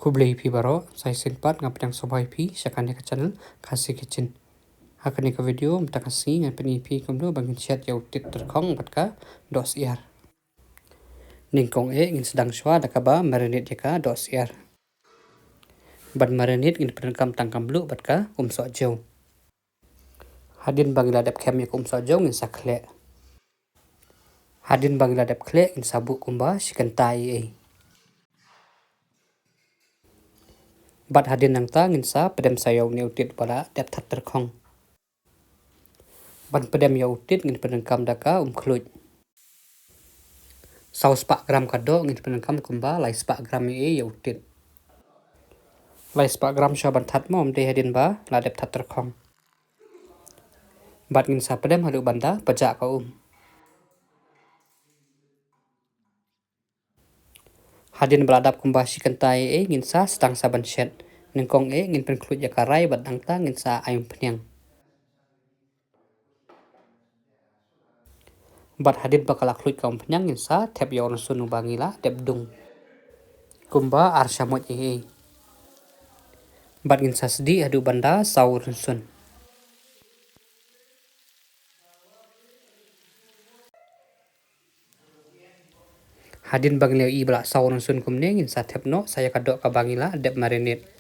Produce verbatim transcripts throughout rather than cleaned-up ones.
Khublei phi baroh, sa shisien pat nga pdiang sngewbha ïa phi sha kane ka channel Khasi Kitchen. Ha kane ka video mynta ka sngi ngan pyni ïa phi kumno ba ngin shet ïa u tit tyrkhong bad ka dohsyiar. Nyngkong eh ngin sdang shuwa da kaba marinate ïa ka dohsyiar. Ban marinate ngin pyndonkam tang ka mluh bad ka umsohjew. Hadien ba ngi la dep khem ïa ka umsohjew ngin sa khleh. Hadien ba ngi la dep khleh ngin sa buh kumba shi kynta eiei. Bad hadien nangta ngin sa pdem sa ïa une u tit ba la dep that tyrkhong. Ban pdem ïa u tit ngin pyndonkam da ka umkhluit. Saw spah gram ka doh ngin pyndonkam kumba lai spah gram eiei ïa u tit. Lai spah gram shuwa ban that mo, ym dei hadien ba la dep that tyrkhong. Bad ngin sa pdem haduh ban da pjah ka um. Hadien ba la dap kumba shi kynta eiei ngin sa sdang sa ban shet. Nyngkong eh ngin pynkhluit ïa ka rai bad nangta ngin sa ai umphniang. Bad hadien ba ka la khluit ka umphniang ngin sa thep ïa u rynsun uba ngi la dep dung. Kumba ar shamoit eiei. Bad ngin sa sdieh haduh ban da saw rynsun. Hadien ba ngi la ïohi ba la saw rynsun kumne ngin sa thep noh sa ïa ka doh kaba ngi la dep marinate.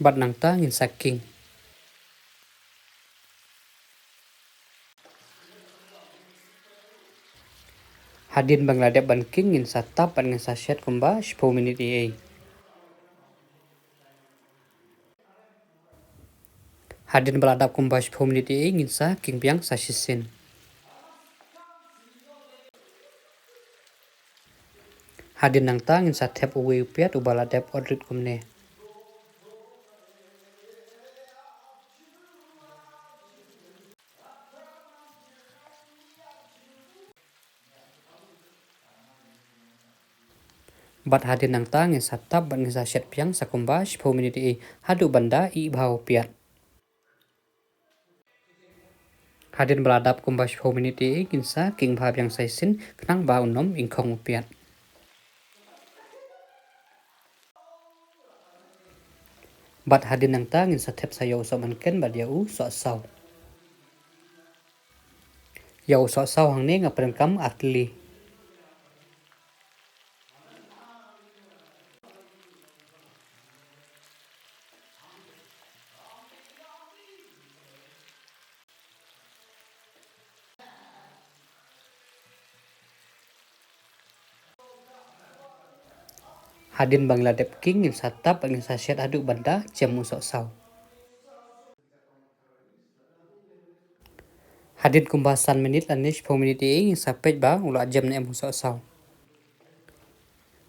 Bad nangta ngin sa king. Hadien ba ngi la dep ban king ngin sa tap bad ngin sa shet kumba shiphew minit eiei. Hadien ba la dap kumba shiphew minit eiei ngin sa king biang sa shisien. Hadien nangta ngin sa thep uwei u piat uba la dep ot rit kumne. Bad hadien nangta ngin sa tap bad ngin sa shet biang sa kumba shiphew minit eiei haduh ban da ih bha u piat. Hadien ba la dap kumba shiphew minit eiei ngin sa king bha biang sa shisien khnang ba un ym ingkhong u piat. Bad hadien nangta ngin sa thep sa ïa u sohmynken bad ïa u sohsaw. Ïa u sohsaw hangne nga pyndonkam artylli. Hadien ba ngi la dep king ngin sa tap bad ngin sa shet haduh ban da jem u sohsaw. Hadien kumba san minit lane shiphew minit eiei ngin sa peit ba u la jem ne em u sohsaw.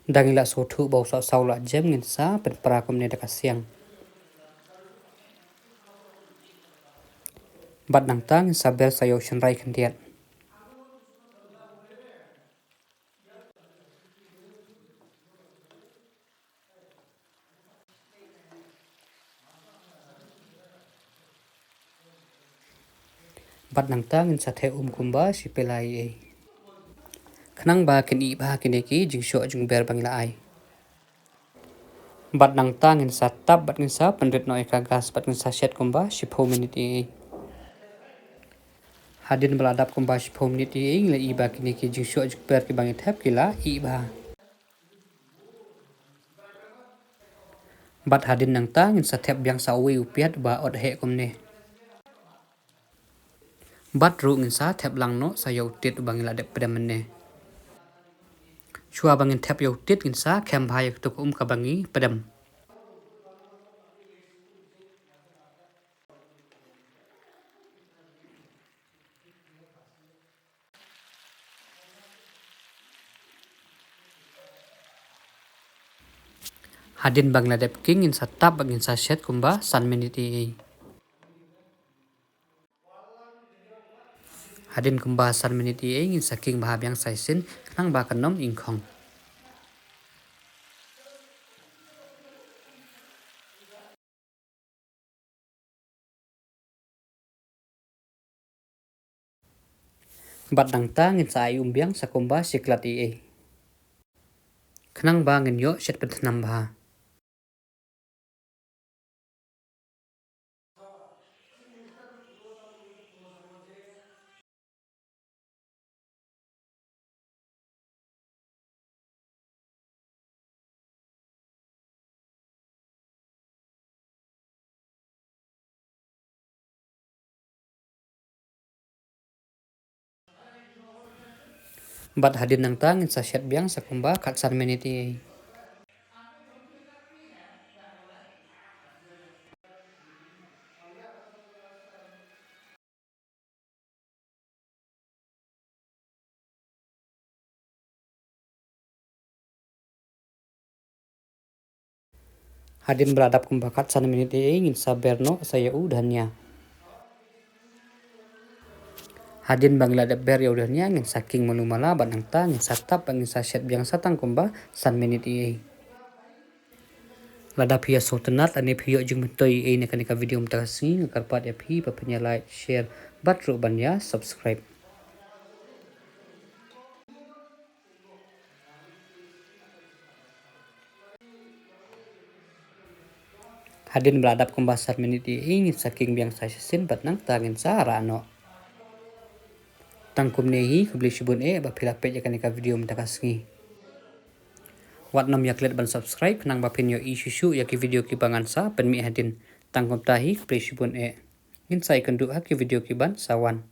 Da ngi la sngewthuh ba u sohsaw u la jem ngin sa pynpra kumne da ka siang. Bad nangta ngin sa ber sa ïa u shynrai khyndiat. Bad nangta ngin sa theh um kumba shi pela eiei. Khnang ba kin ih bha kine ki jingshoh jingber ba ngi la ai. Bad nangta ngin sa tap bad ngin sa pynrit noh ïa ka gas bad ngin sa shet kumba shiphew minit eiei. Hadien ba la dap kumba shiphew minit eiei ngi la ih ba kine ki jingshoh jingber kiba ngi thep ki la ih bha. Bad hadien nangta ngin sa thep biang sa uwei u piat ba ot heh kumne. Bad ruh ngin sa thep lang noh sa ïa u tit uba ngi la dep pdem mynne. Shuwa ba ngin thep ïa u tit ngin sa khem bha ïa katu ka um kaba ngi pdem. Hadien ba ngi la dep king ngin sa tap bad ngin sa shet kumba san minit eiei. Hadien kumba san minit eiei ngin sa king bha biang sa shisien khnang ba kan ym ingkhong. Bad nangta ngin sa ai um biang sa kumba shi klat ei ei. Khnang ba ngin ïoh shet pynthnam bha. Bad hadien nangta ngin sa shet biang sa kumba khatsan minit ei ei. Hadien ba la dap kumba khatsan minit ei ei ngin sa ber noh sa ïa u dhania. Hadien ba ngi la dep ber ïa u dhania ngin sa king malu mala bad nangta ngin sa tap bad ngin sa shet biang sa tang kumba san minit ei ei. Lada phi ïa sngewtynnat lane phi ïoh jingmyntoi ei ei na kane ka video mynta ka sngi, nga kyrpad ïa phi ba phin ïa like, share bad ruh ban ïa subscribe. Hadien ba la dap kumba san minit ei ei ngin sa king biang sa shisien bad nangta ngin sa rah noh. Tang kumne hi, khublei shibun eh ba phi la peit ïa kane ka video mynta ka sngi. Wat nym ïa klet ban subscribe khnang ba phin ïohi shuh shuh ïa ki video kiba ngan sa pynmih hadien. Tang kumta hi, khublei shibun eh. Ngin sa ïakynduh ha ki video kiban sa wan.